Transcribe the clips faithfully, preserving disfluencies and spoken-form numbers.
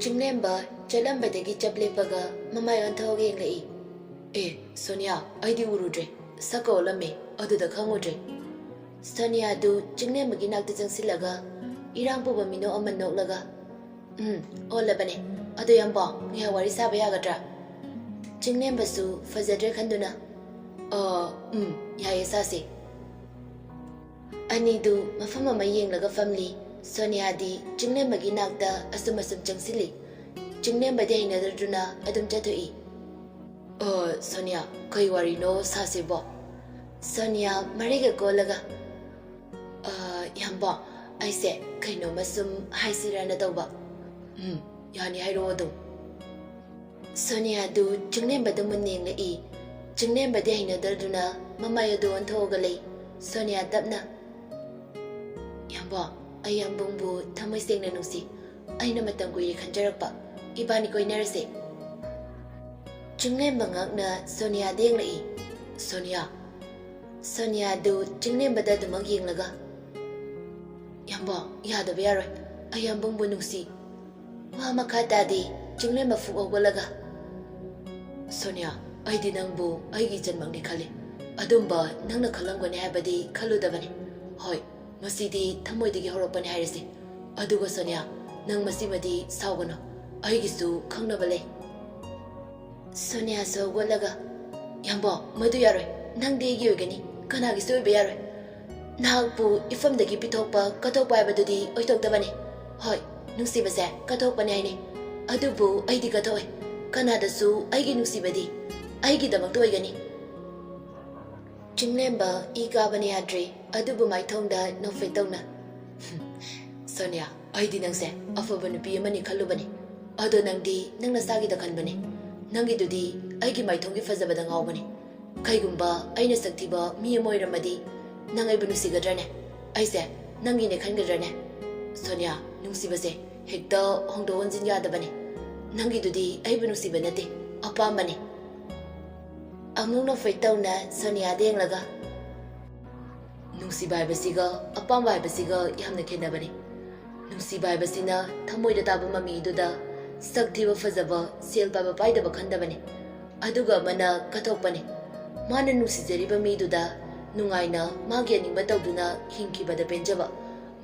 ꯆꯤꯡꯂꯦꯝꯕ ꯆꯠꯂꯝꯕꯗꯒꯤ ꯆꯞ ꯂꯦꯞꯄꯒ ꯃꯃꯥꯏ ꯑꯣꯟꯊꯣꯛꯑꯒ ꯌꯦꯡꯂꯛꯏ꯫ "ꯑꯦ, ꯁꯣꯅꯤꯌꯥ, ꯑꯩꯗꯤ ꯎꯔꯨꯗ꯭ꯔꯦ꯫ ꯁꯛꯀ ꯑꯣꯜꯂꯝꯃꯦ, ꯑꯗꯨꯗ ꯈꯪꯉꯨꯗ꯭ꯔꯦ꯫" ꯁꯣꯅꯤꯌꯥꯗꯨ ꯆꯤꯡꯂꯦꯝꯕꯒꯤ ꯅꯥꯛꯇ ꯆꯪꯁꯤꯜꯂꯒ ꯏꯔꯥꯡ ꯄꯨꯕ ꯃꯤꯅꯣꯛ ꯑꯃ ꯅꯣꯛꯂꯒ, "ꯎꯝ, ꯑꯣꯜꯂꯕꯅꯦ꯫ ꯑꯗꯣ ꯌꯥꯝꯕꯣ, ꯉꯥꯏꯍꯥꯛ ꯋꯥꯔꯤ ꯁꯥꯕ ꯌꯥꯒꯗ꯭ꯔꯥ?" ꯆꯤꯡꯂꯦꯝꯕꯁꯨ ꯐꯖꯗ꯭ꯔꯦ ꯈꯟꯗꯨꯅ, "ꯑ, ꯎꯝ, ꯌꯥꯏꯌꯦ, ꯁꯥꯁꯦ꯫" ꯑꯅꯤꯗꯨ ꯃꯐꯝ ꯑꯃ ꯌꯦꯡꯂꯒ ꯐꯝꯂꯤ꯫ ꯁꯣꯅꯤꯌꯥꯗꯤ ꯆꯤꯡꯂꯦꯝꯕꯒꯤ ꯅꯥꯛꯇ ꯑꯁꯨꯝ ꯑꯁꯨꯝ ꯆꯪꯁꯤꯜꯂꯤ꯫ ꯆꯤꯡꯂꯦꯝꯕꯗꯤ ꯍꯩꯅꯗ꯭ꯔꯗꯨꯅ ꯑꯗꯨꯝ ꯆꯠꯊꯣꯛꯏ꯫ "ꯑ, ꯁꯣꯅꯤꯌꯥ, ꯀꯩ ꯋꯥꯔꯤꯅꯣ ꯁꯥꯁꯤꯕꯣ?" ꯁꯣꯅꯤꯌꯥ ꯃꯔꯩꯒ ꯀꯣꯜꯂꯒ, "ꯑ, ꯌꯥꯝꯕꯣ, ꯑꯩꯁꯦ ꯀꯩꯅꯣꯝꯃ ꯁꯨꯝ ꯍꯥꯏꯁꯤꯔꯥꯅ ꯇꯧꯕ꯫" "ꯎꯝ, ꯌꯥꯅꯤ, ꯍꯥꯏꯔꯛꯑꯣ ꯑꯗꯨꯝ꯫" ꯁꯣꯅꯤꯌꯥꯗꯨ ꯆꯤꯡꯂꯦꯝꯕꯗ ꯃꯨꯟꯅ ꯌꯦꯡꯂꯛꯏ꯫ ꯆꯤꯡꯂꯦꯝꯕꯗꯤ ꯍꯩꯅꯗ꯭ꯔꯗꯨꯅ ꯃꯃꯥꯏ ꯑꯗꯨ ꯑꯣꯟꯊꯣꯛꯑꯒ ꯂꯩ꯫ ꯁꯣꯅꯤꯌꯥ ꯇꯞꯅ, "ꯌꯥꯝꯕꯣ, ꯑꯩ ꯌꯥꯝꯕꯨꯡꯕꯨ ꯊꯃꯣꯏ ꯁꯦꯡꯅ ꯅꯨꯡꯁꯤ꯫ ꯑꯩꯅ ꯃꯇꯝ ꯀꯨꯏꯔꯦ ꯈꯟꯖꯔꯛꯄ꯫ ꯏꯕꯥꯅꯤ ꯀꯣꯏꯅꯔꯁꯦ꯫" ꯆꯤꯡꯂꯦꯝꯕ ꯉꯛꯅ ꯁꯣꯅꯤꯌꯥꯗ ꯌꯦꯡꯂꯛꯏ꯫ "ꯁꯣꯅꯤꯌꯥ꯫" ꯁꯣꯅꯤꯌꯥꯗꯨ ꯆꯤꯡꯂꯦꯝꯕꯗ ꯑꯗꯨꯃꯛ ꯌꯦꯡꯂꯒ, "ꯌꯥꯝꯕꯣ, ꯌꯥꯗꯕ ꯌꯥꯔꯣꯏ꯫ ꯑꯩ ꯌꯥꯝꯕꯨꯡꯕꯨ ꯅꯨꯡꯁꯤ꯫" ꯋꯥ ꯃꯈꯥ ꯇꯥꯗꯦ꯫ ꯆꯤꯡꯂꯦꯝꯕ ꯐꯨꯛ ꯍꯧꯒꯠꯂꯒ, "ꯁꯣꯅꯤꯌꯥ, ꯑꯩꯗꯤ ꯅꯪꯕꯨ ꯑꯩꯒꯤ ꯏꯆꯟꯃꯛꯅꯤ ꯈꯜꯂꯤ꯫ ꯑꯗꯨꯝꯕ ꯅꯪꯅ ꯈꯜꯂꯝꯒꯅꯤ ꯍꯥꯏꯕꯗꯤ ꯈꯜꯂꯨꯗꯕꯅꯤ꯫ ꯍꯣꯏ, ꯃꯁꯤꯗꯤ ꯊꯃꯣꯏꯗꯒꯤ ꯍꯧꯔꯛꯄꯅꯤ ꯍꯥꯏꯔꯁꯤ꯫ ꯑꯗꯨꯒ ꯁꯣꯅꯤꯌꯥ, ꯅꯪ ꯃꯁꯤꯃꯗꯤ ꯁꯥꯎꯒꯅꯨ꯫ ꯑꯩꯒꯤꯁꯨ ꯈꯪꯅꯕ ꯂꯩ꯫" ꯁꯣꯅꯤꯌꯥꯁꯨ ꯍꯧꯒꯠꯂꯒ, "ꯌꯥꯝꯕꯣ, ꯃꯗꯨ ꯌꯥꯔꯣꯏ꯫ ꯅꯪꯗꯤ ꯑꯩꯒꯤ ꯑꯣꯏꯒꯅꯤ, ꯀꯅꯥꯒꯤꯁꯨ ꯑꯣꯏꯕ ꯌꯥꯔꯣꯏ꯫ ꯅꯍꯥꯛꯄꯨ ꯏꯐꯝꯗꯒꯤ ꯄꯤꯊꯣꯛꯄ, ꯀꯠꯊꯣꯛꯄ ꯍꯥꯏꯕꯗꯨꯗꯤ ꯑꯣꯏꯊꯣꯛꯇꯕꯅꯤ꯫ ꯍꯣꯏ, ꯅꯨꯡꯁꯤꯕꯁꯦ ꯀꯠꯊꯣꯛꯄꯅꯤ ꯍꯥꯏꯅꯤ, ꯑꯗꯨꯕꯨ ꯑꯩꯗꯤ ꯀꯠꯊꯣꯛꯑꯣꯏ꯫ ꯀꯅꯥꯗꯁꯨ ꯑꯩꯒꯤ ꯅꯨꯡꯁꯤꯕꯗꯤ ꯑꯩꯒꯤꯗꯃꯛꯇ ꯑꯣꯏꯒꯅꯤ꯫" ꯆꯤꯡꯂꯦꯝꯕ ꯏ ꯀꯥꯕꯅ ꯌꯥꯗ꯭ꯔꯦ, ꯑꯗꯨꯕꯨ ꯃꯥꯏꯊꯣꯡꯗ ꯅꯣꯛꯐꯦꯠ ꯇꯧꯅ, "ꯁꯣꯅꯤꯌꯥ, ꯑꯩꯗꯤ ꯅꯪꯁꯦ ꯑꯐꯕ ꯅꯨꯄꯤ ꯑꯃꯅꯤ ꯈꯜꯂꯨꯕꯅꯤ꯫ ꯑꯗꯣ ꯅꯪꯗꯤ ꯅꯪ ꯅꯁꯥꯒꯤꯗ ꯈꯟꯕꯅꯤ꯫ ꯅꯪꯒꯤꯗꯨꯗꯤ ꯑꯩꯒꯤ ꯃꯥꯏꯊꯣꯡꯒꯤ ꯐꯖꯕꯗ ꯉꯥꯎꯕꯅꯤ꯫ ꯀꯩꯒꯨꯝꯕ ꯑꯩꯅ ꯁꯛ ꯊꯤꯕ ꯃꯤ ꯑꯃ ꯑꯣꯏꯔꯝꯃꯗꯤ ꯅꯪ ꯑꯩꯕꯨ ꯅꯨꯡꯁꯤꯒꯗ꯭ꯔꯅꯦ? ꯑꯩꯁꯦ ꯅꯪꯒꯤꯅꯦ ꯈꯟꯒꯗ꯭ꯔꯅꯦ? ꯁꯣꯅꯤꯌꯥ, ꯅꯨꯡꯁꯤꯕꯁꯦ ꯍꯦꯛꯇ ꯍꯣꯡꯗꯣꯛ ꯍꯣꯟꯖꯤꯟ ꯌꯥꯗꯕꯅꯤ꯫ ꯅꯪꯒꯤꯗꯨꯗꯤ ꯑꯩꯕꯨ ꯅꯨꯡꯁꯤꯕ ꯅꯠꯇꯦ, ꯑꯄꯥꯝꯕꯅꯤ꯫" ꯑꯃꯨꯛ ꯅꯣꯛꯐꯦꯠ ꯇꯧꯅ ꯁꯣꯅꯤꯌꯥꯗ ꯌꯦꯡꯂꯒ, "ꯅꯨꯡꯁꯤꯕ ꯍꯥꯏꯕꯁꯤꯒ ꯑꯄꯥꯝꯕ ꯍꯥꯏꯕꯁꯤꯒ ꯌꯥꯝꯅ ꯈꯦꯠꯅꯕꯅꯤ꯫ ꯅꯨꯡꯁꯤꯕ ꯍꯥꯏꯕꯁꯤꯅ ꯊꯃꯣꯏꯗ ꯇꯥꯕ ꯃꯃꯤꯗꯨꯗ ꯁꯛ ꯊꯤꯕ ꯐꯖꯕ, ꯁꯦꯜ ꯄꯥꯏꯕ ꯄꯥꯏꯗꯕ ꯈꯟꯗꯕꯅꯤ꯫ ꯑꯗꯨꯒ ꯑꯃꯅ ꯀꯠꯊꯣꯛꯄꯅꯤ꯫ ꯃꯥꯅ ꯅꯨꯡꯁꯤꯖꯔꯤꯕ ꯃꯤꯗꯨꯗ ꯅꯨꯡꯉꯥꯏꯅ ꯃꯥꯒꯤ ꯑꯅꯤꯡꯕ ꯇꯧꯗꯨꯅ ꯍꯤꯡꯈꯤꯕꯗ ꯄꯦꯟꯖꯕ,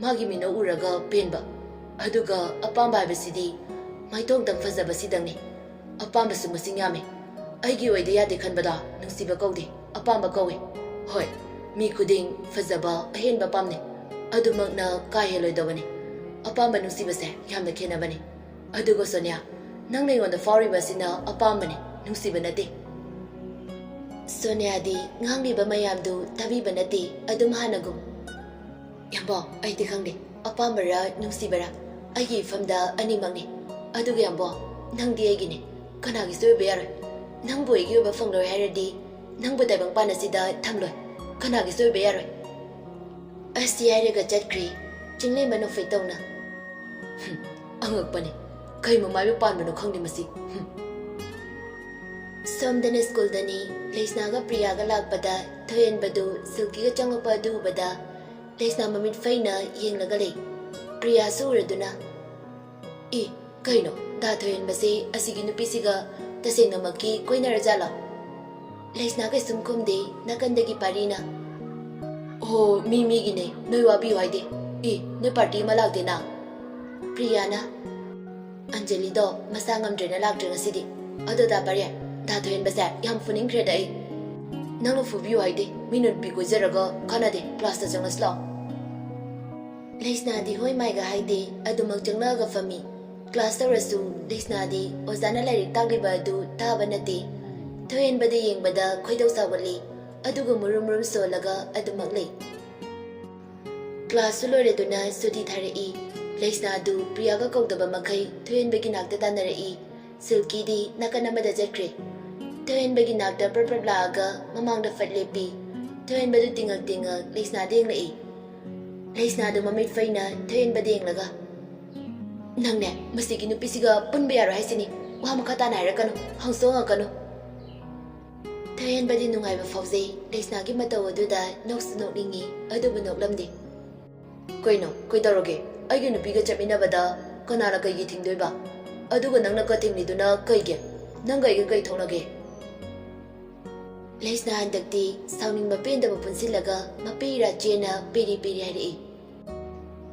ꯃꯥꯒꯤ ꯃꯤꯅꯧ ꯎꯔꯒ ꯄꯦꯟꯕ꯫ ꯑꯗꯨꯒ ꯑꯄꯥꯝꯕ ꯍꯥꯏꯕꯁꯤꯗꯤ ꯃꯥꯏꯊꯣꯡꯇꯪ ꯐꯖꯕꯁꯤꯗꯪꯅꯤ꯫ ꯑꯄꯥꯝꯕꯁꯨ ꯃꯁꯤꯡ ꯌꯥꯝꯃꯤ꯫ ꯑꯩꯒꯤ ꯑꯣꯏꯗ ꯌꯥꯗꯦ ꯈꯟꯕꯗꯣ ꯅꯨꯡꯁꯤꯕ ꯀꯧꯗꯦ, ꯑꯄꯥꯝꯕ ꯀꯧꯏ꯫ ꯍꯣꯏ, ꯃꯤ ꯈꯨꯗꯤꯡ ꯐꯖꯕ ꯑꯍꯦꯟꯕ ꯄꯥꯝꯅꯩ꯫ ꯑꯗꯨꯃꯛꯅ ꯀꯥ ꯍꯦꯜꯂꯣꯏꯗꯕꯅꯤ꯫ ꯑꯄꯥꯝꯕ ꯅꯨꯡꯁꯤꯕꯁꯦ ꯌꯥꯝꯅ ꯈꯦꯠꯅꯕꯅꯤ꯫ ꯑꯗꯨꯒ ꯁꯣꯅꯤꯌꯥ, ꯅꯪꯅ ꯑꯩꯉꯣꯟꯗ ꯐꯥꯎꯔꯤꯕ ꯑꯁꯤꯅ ꯑꯄꯥꯝꯕꯅꯤ, ꯅꯨꯡꯁꯤꯕ ꯅꯠꯇꯦ꯫ ꯁꯣꯅꯤꯌꯥꯗꯤ ꯉꯥꯡꯂꯤꯕ ꯃꯌꯥꯝꯗꯨ ꯇꯥꯕꯤꯕ ꯅꯠꯇꯦ, ꯑꯗꯨꯝ ꯍꯥꯟꯅꯒꯨꯝ꯫ ꯌꯥꯝꯕꯣ, ꯑꯩꯗꯤ ꯈꯪꯗꯦ, ꯑꯄꯥꯝꯕꯔ ꯅꯨꯡꯁꯤꯕꯔ, ꯑꯩꯒꯤ ꯏꯐꯝꯗ ꯑꯅꯤꯃꯛꯅꯤ꯫ ꯑꯗꯨꯒ ꯌꯥꯝꯕꯣ, ꯅꯪꯗꯤ ꯑꯩꯒꯤꯅꯤ, ꯀꯅꯥꯒꯤꯁꯨ ꯑꯣꯏꯕ ꯌꯥꯔꯣꯏ꯫ ꯅꯪꯕꯨ ꯑꯩꯒꯤ ꯑꯣꯏꯕ ꯐꯪꯂꯣꯏ ꯍꯥꯏꯔꯗꯤ, ꯅꯪꯕꯨ ꯇꯥꯏꯕꯪꯄꯥꯟ ꯑꯁꯤꯗ ꯊꯝꯂꯣꯏ, ꯀꯅꯥꯒꯤꯁꯨ ꯑꯣꯏꯕ ꯌꯥꯔꯣꯏ꯫ ꯑꯁꯤ ꯍꯥꯏꯔꯒ ꯆꯠꯈ꯭ꯔꯦ ꯆꯤꯡꯂꯦꯝꯕ ꯅꯣꯛꯐꯦꯠ ꯇꯧꯅ꯫ ꯍꯨꯝ, ꯑꯉꯛꯄꯅꯤ, ꯀꯩ ꯃꯃꯥꯏꯕꯨ ꯄꯥꯟꯕꯅꯣ ꯈꯪꯗꯦ ꯃꯁꯤ꯫ ꯍꯨꯝ꯫ ꯁꯣꯝꯗꯅ ꯁ꯭ꯀꯨꯜꯗꯅꯤ꯫ ꯂꯩꯁꯅꯥꯒ ꯄ꯭ꯔꯤꯌꯥꯒ ꯂꯥꯛꯄꯗ ꯊꯣꯏꯍꯦꯟꯕꯗꯨ ꯁꯤꯜꯀꯤꯒ ꯆꯪꯂꯛꯄ ꯑꯗꯨ ꯎꯕꯗ ꯂꯩꯁꯅꯥ ꯃꯃꯤꯠ ꯐꯩꯅ ꯌꯦꯡꯂꯒ ꯂꯩ꯫ ꯄ꯭ꯔꯤꯌꯥꯁꯨ ꯎꯔꯗꯨꯅ, "ꯏ, ꯀꯩꯅꯣ, ꯗꯥ ꯊꯣꯏꯍꯦꯟꯕꯁꯦ ꯑꯁꯤꯒꯤ ꯅꯨꯄꯤꯁꯤꯒ ꯇꯁꯦꯡꯅꯃꯛꯀꯤ ꯀꯣꯏꯅꯔꯖꯥꯠꯂꯣ?" ꯂꯩꯁꯅꯥ ꯀꯩꯁꯨꯝ ꯈꯨꯝꯗꯦ꯫ ꯅꯥꯀꯟꯗꯒꯤ ꯄꯥꯔꯤꯅ, "ꯑꯣ, ꯃꯤ ꯃꯤꯒꯤꯅꯦ, ꯅꯣꯏ ꯋꯥꯕꯤꯌꯨ ꯍꯥꯏꯗꯦ꯫ ꯏ, ꯅꯣꯏ ꯄꯥꯔꯇꯤ ꯑꯃ ꯂꯥꯛꯇꯦꯅ?" ꯄ꯭ꯔꯤꯌꯥꯅ, "ꯑꯟꯖꯂꯤꯗꯣ ꯃꯁꯥ ꯉꯝꯗ꯭ꯔꯦꯅ ꯂꯥꯛꯇ꯭ꯔꯦ ꯉꯁꯤꯗꯤ꯫ ꯑꯗꯣ ꯗꯥ ꯄꯥꯔꯤ, ꯗꯥ ꯊꯣꯏꯍꯦꯟꯕꯁꯦ ꯌꯥꯝ ꯐꯨꯅꯤꯡꯈ꯭ꯔꯦꯗ ꯑꯩ꯫ ꯅꯪꯅ ꯐꯨꯕꯤꯌꯨ ꯍꯥꯏꯗꯦ, ꯃꯤꯅ ꯅꯨꯄꯤ ꯀꯣꯏꯖꯔꯒ ꯀꯥꯟꯅꯗꯦ, ꯀ꯭ꯂꯥꯁꯇ ꯆꯪꯂꯁꯤ ꯂꯥꯛꯑꯣ꯫" ꯂꯩꯁꯅꯥꯗꯤ ꯍꯣꯏ ꯃꯥꯏꯒ ꯍꯥꯏꯗꯦ, ꯑꯗꯨꯃꯛ ꯆꯪꯂꯛꯑꯒ ꯐꯝꯃꯤ꯫ ꯀ꯭ꯂꯥꯁ ꯇꯧꯔꯁꯨ ꯂꯩꯁꯅꯥꯗꯤ ꯑꯣꯖꯥꯅ ꯂꯥꯏꯔꯤꯛ ꯇꯥꯛꯂꯤꯕ ꯑꯗꯨ ꯇꯥꯕ ꯅꯠꯇꯦ꯫ ꯊꯣꯏꯍꯦꯟꯕꯗ ꯌꯦꯡꯕꯗ ꯈꯣꯏꯗꯧ ꯁꯥꯎꯒꯠꯂꯤ, ꯑꯗꯨꯒ ꯃꯨꯔꯨꯝ ꯃꯨꯔꯨꯝ ꯁꯣꯜꯂꯒ ꯑꯗꯨꯃꯛ ꯂꯩ꯫ ꯀ꯭ꯂꯥꯁꯁꯨ ꯂꯣꯏꯔꯗꯨꯅ ꯁꯨꯇꯤ ꯊꯥꯔꯛꯏ꯫ ꯂꯩꯁꯅꯥꯗꯨ ꯄ꯭ꯔꯤꯌꯥꯒ ꯀꯧꯗꯕ ꯃꯈꯩ ꯊꯣꯏꯍꯦꯟꯕꯒꯤ ꯅꯥꯛꯇ ꯇꯥꯟꯅꯔꯛꯏ꯫ ꯁꯤꯜꯀꯤꯗꯤ ꯅꯥꯀꯟ ꯑꯃꯗ ꯆꯠꯈ꯭ꯔꯦ꯫ ꯊꯣꯏꯍꯦꯟꯕꯒꯤ ꯅꯥꯛꯇ ꯄ꯭ꯔꯞ ꯄ꯭ꯔꯞ ꯂꯥꯛꯑꯒ ꯃꯃꯥꯡꯗ ꯐꯠ ꯂꯦꯞꯄꯤ꯫ ꯊꯣꯏꯍꯦꯟꯕꯗꯨ ꯇꯤꯡꯉꯛ ꯇꯤꯡꯉꯛ ꯂꯩꯁꯅꯥꯗ ꯌꯦꯡꯂꯛꯏ꯫ ꯂꯩꯁꯅꯥꯗꯨ ꯃꯃꯤꯠ ꯐꯩꯅ ꯊꯣꯏꯍꯦꯟꯕꯗ ꯌꯦꯡꯂꯒ, "ꯅꯪꯅꯦ, ꯃꯁꯤꯒꯤ ꯅꯨꯄꯤꯁꯤꯒ ꯄꯨꯟꯕ ꯌꯥꯔꯣꯏ ꯍꯥꯏꯁꯤꯅꯤ꯫ ꯋꯥ ꯃꯈꯥ ꯇꯥꯅ ꯍꯥꯏꯔꯛꯀꯅꯨ, ꯍꯪꯁꯨ ꯍꯪꯉꯛꯀꯅꯨ꯫" ꯊꯣꯏꯍꯦꯟꯕꯗꯤ ꯅꯨꯡꯉꯥꯏꯕ ꯐꯥꯎꯖꯩ꯫ ꯂꯩꯁꯅꯥꯒꯤ ꯃꯇꯧ ꯑꯗꯨꯗ ꯅꯣꯛꯁꯨ ꯅꯣꯛꯅꯤꯡꯉꯤ, ꯑꯗꯨꯕꯨ ꯅꯣꯛꯂꯝꯗꯦ꯫ "ꯀꯩꯅꯣ, ꯀꯩꯗꯧꯔꯒꯦ? ꯑꯩꯒꯤ ꯅꯨꯄꯤꯒ ꯆꯠꯃꯤꯟꯅꯕꯗ ꯀꯅꯥꯅ ꯀꯩꯒꯤ ꯊꯤꯡꯗꯣꯏꯕ?" ꯑꯗꯨꯒ ꯅꯪꯅ ꯀꯥ ꯊꯤꯡꯂꯤꯗꯨꯅ ꯀꯩꯒꯤ? ꯅꯪꯒ ꯑꯩꯒ ꯀꯩ ꯊꯣꯛꯅꯒꯦ? ꯂꯩꯁꯅꯥ ꯍꯟꯗꯛꯇꯤ ꯁꯥꯎꯅꯤꯡꯕ ꯄꯦꯟꯗꯕ ꯄꯨꯟꯁꯤꯜꯂꯒ ꯃꯄꯤ ꯏꯔꯥ ꯆꯦꯅ ꯄꯦꯔꯤ ꯄꯦꯔꯤ ꯍꯥꯏꯔꯛꯏ꯫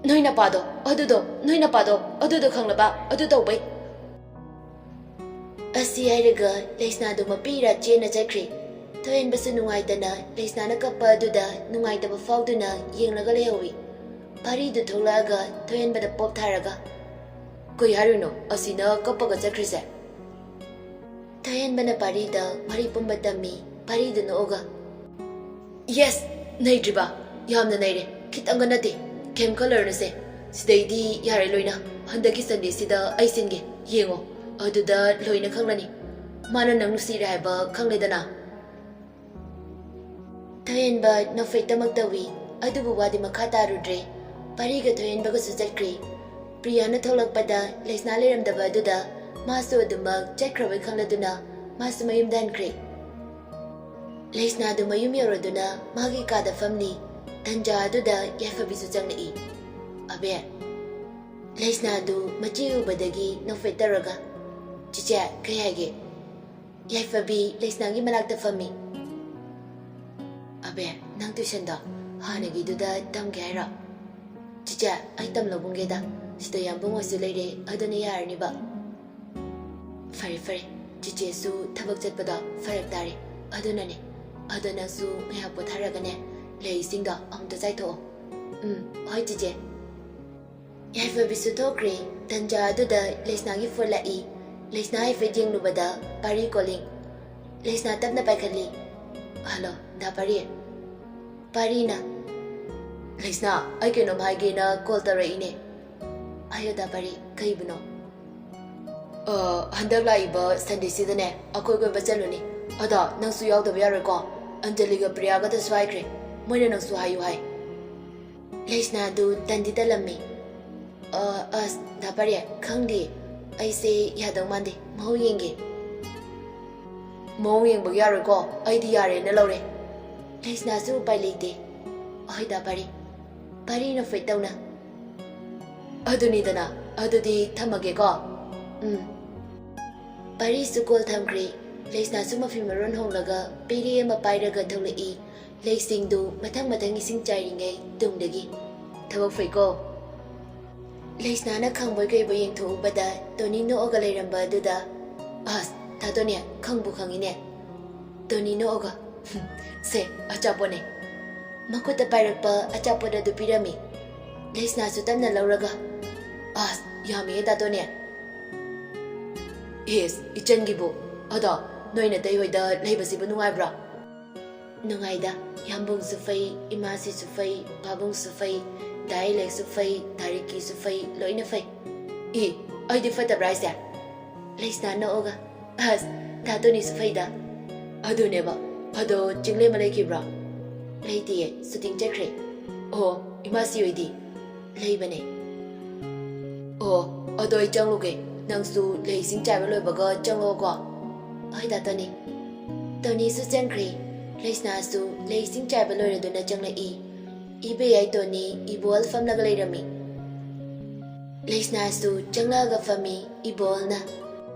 "ꯅꯣꯏ ꯅꯄꯥꯗꯣ ꯑꯗꯨꯗꯣ, ꯅꯣꯏ ꯅꯄꯥꯗꯣ ꯑꯗꯨꯗꯣ ꯈꯪꯂꯕ? ꯑꯗꯨ ꯇꯧꯕꯩ"꯫ ꯑꯁꯤ ꯍꯥꯏꯔꯒ ꯂꯩꯁꯅꯥꯗꯨ ꯃꯄꯤ ꯏꯔꯥ ꯆꯦꯟꯅ ꯆꯠꯈ꯭ꯔꯦ꯫ ꯊꯣꯏꯍꯦꯟꯕꯁꯨ ꯅꯨꯡꯉꯥꯏꯇꯅ ꯂꯩꯁꯅꯥꯅ ꯀꯞꯄ ꯑꯗꯨꯗ ꯅꯨꯡꯉꯥꯏꯇꯕ ꯐꯥꯎꯗꯨꯅ ꯌꯦꯡꯂꯒ ꯂꯩꯍꯧꯏ꯫ ꯄꯥꯔꯤꯗꯨ ꯊꯣꯛꯂꯛꯑꯒ ꯊꯣꯏꯍꯦꯟꯕꯗ ꯄꯣꯞ ꯊꯥꯔꯒ, "ꯀꯩ ꯍꯥꯏꯔꯨꯏꯅꯣ? ꯑꯁꯤꯅ ꯀꯞꯄꯒ ꯆꯠꯈ꯭ꯔꯤꯁꯦ?" ꯊꯣꯏꯍꯦꯟꯕꯅ ꯄꯥꯔꯤꯗ ꯋꯥꯔꯤ ꯄꯨꯝꯕ ꯇꯝꯃꯤ꯫ ꯄꯥꯔꯤꯗꯨ ꯅꯣꯛꯑꯒ, "ꯌꯦꯁ! ꯅꯩꯗ꯭ꯔꯤꯕ? ꯌꯥꯝꯅ ꯅꯩꯔꯦ꯫ ꯈꯤꯇꯪꯒ ꯅꯠꯇꯦ꯫ ꯀꯩꯝ ꯈꯜꯂꯨꯔꯅꯨꯁꯦ꯫ ꯁꯤꯗꯩꯗꯤ ꯌꯥꯔꯦ ꯂꯣꯏꯅ꯫ ꯍꯟꯗꯛꯀꯤ ꯁꯟꯗꯦꯁꯤꯗ ꯑꯩ ꯁꯤꯟꯒꯦ꯫ ꯌꯦꯡꯉꯣ꯫ ꯑꯗꯨꯗ ꯂꯣꯏꯅ ꯈꯪꯂꯅꯤ꯫ ꯃꯥꯅ ꯅꯪ ꯅꯨꯡꯁꯤꯔꯦ ꯍꯥꯏꯕ ꯈꯪꯂꯦꯗꯅ"꯫ ꯊꯣꯏꯍꯦꯟꯕ ꯅꯣꯛꯐꯦꯠꯇꯃꯛ ꯇꯧꯏ꯫ ꯑꯗꯨꯕꯨ ꯋꯥꯗꯤ ꯃꯈꯥ ꯇꯥꯔꯨꯗ꯭ꯔꯦ꯫ ꯄꯥꯔꯤꯒ ꯊꯣꯏꯍꯦꯟꯕꯒꯁꯨ ꯆꯠꯈ꯭ꯔꯦ꯫ ꯄ꯭ꯔꯤꯌꯥꯅ ꯊꯣꯛꯂꯛꯄꯗ ꯂꯩꯁꯅꯥ ꯂꯩꯔꯝꯗꯕ ꯑꯗꯨꯗ ꯃꯥꯁꯨ ꯑꯗꯨꯃꯛ ꯆꯠꯈ꯭ꯔꯕꯣꯏ ꯈꯪꯂꯗꯨꯅ ꯃꯥꯁꯨ ꯃꯌꯨꯝꯗ ꯍꯟꯈ꯭ꯔꯦ꯫ ꯂꯩꯁꯅꯥꯗꯨ ꯃꯌꯨꯝ ꯌꯧꯔꯗꯨꯅ ꯃꯥꯒꯤ ꯀꯥꯗ ꯐꯝꯂꯤ꯫ ꯇꯟꯖꯥ ꯑꯗꯨꯗ ꯌꯥꯏꯐꯕꯤꯁꯨ ꯆꯪꯂꯛꯏ꯫ "ꯑꯕꯦ"꯫ ꯂꯩꯁꯅꯥꯗꯨ ꯃꯆꯦ ꯎꯕꯗꯒꯤ ꯅꯣꯛꯐꯦꯠ ꯇꯧꯔꯒ, "ꯆꯤꯆꯦ, ꯀꯩ ꯍꯥꯏꯒꯦ?" ꯌꯥꯏꯐꯕꯤ ꯂꯩꯁꯅꯥꯒꯤ ꯃꯅꯥꯛꯇ ꯐꯝꯃꯤ꯫ "ꯑꯕꯦ, ꯅꯪ ꯇ꯭ꯌꯨꯁꯟꯗꯣ ꯍꯥꯟꯅꯒꯤꯗꯨꯗ ꯇꯝꯒꯦ ꯍꯥꯏꯔꯣ?" "ꯆꯤꯆꯦ, ꯑꯩ ꯇꯝꯂꯧꯕꯨꯡꯒꯦꯗ꯫ ꯁꯤꯗ ꯌꯥꯝꯕꯨꯡ ꯍꯣꯏꯁꯨ ꯂꯩꯔꯦ, ꯑꯗꯨꯅ ꯌꯥꯔꯅꯤꯕ"꯫ "ꯐꯔꯦ, ꯐꯔꯦ꯫ ꯆꯤꯆꯦꯁꯨ ꯊꯕꯛ ꯆꯠꯄꯗꯣ ꯐꯔꯛ ꯇꯥꯔꯦ꯫ ꯑꯗꯨꯅꯅꯦ꯫ ꯑꯗꯣ ꯅꯪꯁꯨ ꯉꯥꯏꯍꯥꯛ ꯄꯣꯊꯥꯔꯒꯅꯦ, ꯂꯩꯁꯤꯡꯗꯣ ꯑꯃꯨꯛꯇ ꯆꯥꯏꯊꯣꯛꯑꯣ"꯫ "ꯎꯝ, ꯍꯣꯏ, ꯆꯤꯆꯦ"꯫ ꯌꯥꯏꯐꯕꯤꯁꯨ ꯊꯣꯛꯈ꯭ꯔꯦ꯫ ꯇꯟꯖꯥ ꯑꯗꯨꯗ ꯂꯩꯁꯅꯥꯒꯤ ꯐꯣꯟ ꯂꯥꯛꯏ꯫ ꯂꯩꯁꯅꯥ ꯍꯥꯏꯐꯦꯠ ꯌꯦꯡꯂꯨꯕꯗ ꯄꯥꯔꯤ ꯀꯣꯂꯤꯡ꯫ ꯂꯩꯁꯅꯥ ꯇꯞꯅ ꯄꯥꯏꯈꯠꯂꯤ꯫ "ꯍꯜꯂꯣ, ꯗꯥ ꯄꯥꯔꯤ"꯫ ꯄꯥꯔꯤꯅ, "ꯂꯩꯁꯅꯥ, ꯑꯩ ꯀꯩꯅꯣꯝ ꯍꯥꯏꯒꯦꯅ ꯀꯣꯜ ꯇꯧꯔꯛꯏꯅꯦ"꯫ "ꯍꯥꯏꯌꯣ ꯗꯥ ꯄꯥꯔꯤ, ꯀꯩꯕꯨꯅꯣ?" "ꯑ, ꯍꯟꯗꯛ ꯂꯥꯛꯏꯕ ꯁꯟꯗꯦꯁꯤꯗꯅꯦ ꯑꯩꯈꯣꯏ ꯀꯣꯏꯕ ꯆꯠꯂꯨꯅꯤ꯫ ꯑꯗꯣ ꯅꯪꯁꯨ ꯌꯥꯎꯗꯕ ꯌꯥꯔꯣꯏꯀꯣ? ꯑꯟꯖꯂꯤꯒ ꯄ꯭ꯔꯤꯌꯥꯒꯗꯁꯨ ꯍꯥꯏꯈ꯭ꯔꯦ꯫ ꯃꯣꯏꯅ ꯅꯪꯁꯨ ꯍꯥꯏꯌꯨ ꯍꯥꯏ"꯫ ꯂꯩꯁꯅꯥꯗꯨ ꯇꯟꯗꯤ ꯇꯜꯂꯝꯃꯤ꯫ "ꯑ, ꯑꯁ, ꯗꯥ ꯄꯥꯔꯤ, ꯈꯪꯗꯦ꯫ ꯑꯩꯁꯦ ꯌꯥꯗꯧ ꯃꯥꯟꯗꯦ꯫ ꯃꯑꯣꯡ ꯌꯦꯡꯒꯦ"꯫ "ꯃꯑꯣꯡ ꯌꯦꯡꯕꯒꯤ ꯌꯥꯔꯣꯏꯀꯣ? ꯑꯩꯗꯤ ꯌꯥꯔꯦꯅ ꯂꯧꯔꯦ"꯫ ꯂꯩꯁꯅꯥꯁꯨ ꯎꯄꯥꯏ ꯂꯩꯇꯦ꯫ "ꯍꯣꯏ, ꯗꯥ ꯄꯥꯔꯤ"꯫ ꯄꯥꯔꯤꯅ ꯐꯨꯏꯠ ꯇꯧꯅ꯫ "ꯑꯗꯨꯅꯤꯗꯅ, ꯑꯗꯨꯗꯤ ꯊꯝꯃꯒꯦꯀꯣ"꯫ ꯎꯝ꯫ ꯄꯥꯔꯤꯁꯨ ꯀꯣꯜ ꯊꯝꯈ꯭ꯔꯦ꯫ ꯂꯩꯁꯅꯥꯁꯨ ꯃꯐꯤ ꯃꯔꯣꯟ ꯍꯣꯡꯂꯒ ꯄꯦꯔꯦ ꯑꯃ ꯄꯥꯏꯔꯒ ꯊꯣꯛꯂꯛꯏ꯫ ꯂꯩꯁꯤꯡꯗꯨ ꯃꯊꯪ ꯃꯊꯪ ꯏꯁꯤꯡ ꯆꯥꯏꯔꯤꯉꯩ ꯇꯨꯡꯗꯒꯤ꯫ "ꯊꯕꯛ ꯐꯩꯀꯣ?" ꯂꯩꯁꯅꯥꯅ ꯈꯪꯕꯣꯏ ꯀꯩꯕꯣꯏ ꯌꯦꯡꯊꯣꯛꯎꯕꯗ ꯇꯣꯅꯤ ꯅꯣꯛꯑꯒ ꯂꯩꯔꯝꯕ ꯑꯗꯨꯗ, "ꯑꯁ, ꯇꯥꯇꯣꯅꯦ, ꯈꯪꯕꯨ ꯈꯪꯉꯤꯅꯦ꯫" ꯇꯣꯅꯤ ꯅꯣꯛꯑꯒ, "ꯁꯦ, ꯑꯆꯥꯄꯣꯠꯅꯦ꯫" ꯃꯈꯨꯠꯇ ꯄꯥꯏꯔꯛꯄ ꯑꯆꯥꯄꯣꯠ ꯑꯗꯨ ꯄꯤꯔꯝꯃꯤ꯫ ꯂꯩꯁꯅꯥꯁꯨ ꯇꯞꯅ ꯂꯧꯔꯒ, "ꯑꯁ, ꯌꯥꯝꯃꯤꯍꯦ ꯇꯥꯇꯣꯅꯦ꯫" "ꯏꯁ, ꯏꯆꯟꯒꯤꯕꯨ꯫ ꯑꯗꯣ, ꯅꯣꯏ ꯅꯇꯩ ꯍꯣꯏꯗ ꯂꯩꯕꯁꯤꯕꯨ ꯅꯨꯡꯉꯥꯏꯕ꯭ꯔꯣ?" "ꯅꯨꯡꯉꯥꯏꯗ꯫ ꯌꯥꯝꯕꯨꯡꯁꯨ ꯐꯩ, ꯏꯃꯥꯁꯤꯁꯨ ꯐꯩ, ꯄꯥꯕꯨꯡꯁꯨ ꯐꯩ, ꯗꯥ ꯏꯂꯦꯛꯁꯨ ꯐꯩ, ꯗꯥ ꯔꯤꯀꯤꯁꯨ ꯐꯩ, ꯂꯣꯏꯅ ꯐꯩ꯫" "ꯏ, ꯑꯩꯗꯤ ꯐꯠꯇꯕ꯭ꯔꯥ ꯍꯥꯏꯁꯦ?" ꯂꯩꯁꯅꯥ ꯅꯣꯛꯑꯒ, "ꯑꯁ, ꯗꯥ ꯇꯣꯅꯤꯁꯨ ꯐꯩꯗ꯫" "ꯑꯗꯨꯅꯦꯕ꯫ ꯑꯗꯣ ꯆꯤꯡꯂꯦꯝꯕ ꯂꯩꯈꯤꯕ꯭ꯔꯣ?" "ꯂꯩꯇꯤꯌꯦ, ꯁꯨꯇꯤꯡ ꯆꯠꯈ꯭ꯔꯦ꯫" "ꯑꯣ, ꯏꯃꯥꯁꯤ ꯍꯣꯏꯗꯤ?" "ꯂꯩꯕꯅꯦ꯫" "ꯑꯣ, ꯑꯗꯣ ꯑꯩ ꯆꯪꯂꯨꯒꯦ꯫ ꯅꯪꯁꯨ ꯂꯩ ꯏꯁꯤꯡ ꯆꯥꯏꯕ ꯂꯣꯏꯕꯒ ꯆꯪꯂꯛꯑꯣꯀꯣ꯫" "ꯍꯣꯏ, ꯗꯥ ꯇꯣꯅꯤ꯫" ꯇꯣꯅꯤꯁꯨ ꯆꯪꯈ꯭ꯔꯦ꯫ ꯂꯩꯁꯅꯥꯁꯨ ꯂꯩ ꯏꯁꯤꯡ ꯆꯥꯏꯕ ꯂꯣꯏꯔꯗꯨꯅ ꯆꯪꯂꯛꯏ꯫ ꯏꯕꯦꯌꯥꯏ ꯇꯣꯅꯤ ꯏꯕꯣꯜ ꯐꯝꯂꯒ ꯂꯩꯔꯝꯃꯤ꯫ ꯂꯩꯁꯅꯥꯁꯨ ꯆꯪꯂꯛꯑꯒ ꯐꯝꯃꯤ꯫ ꯏꯕꯣꯜꯅ,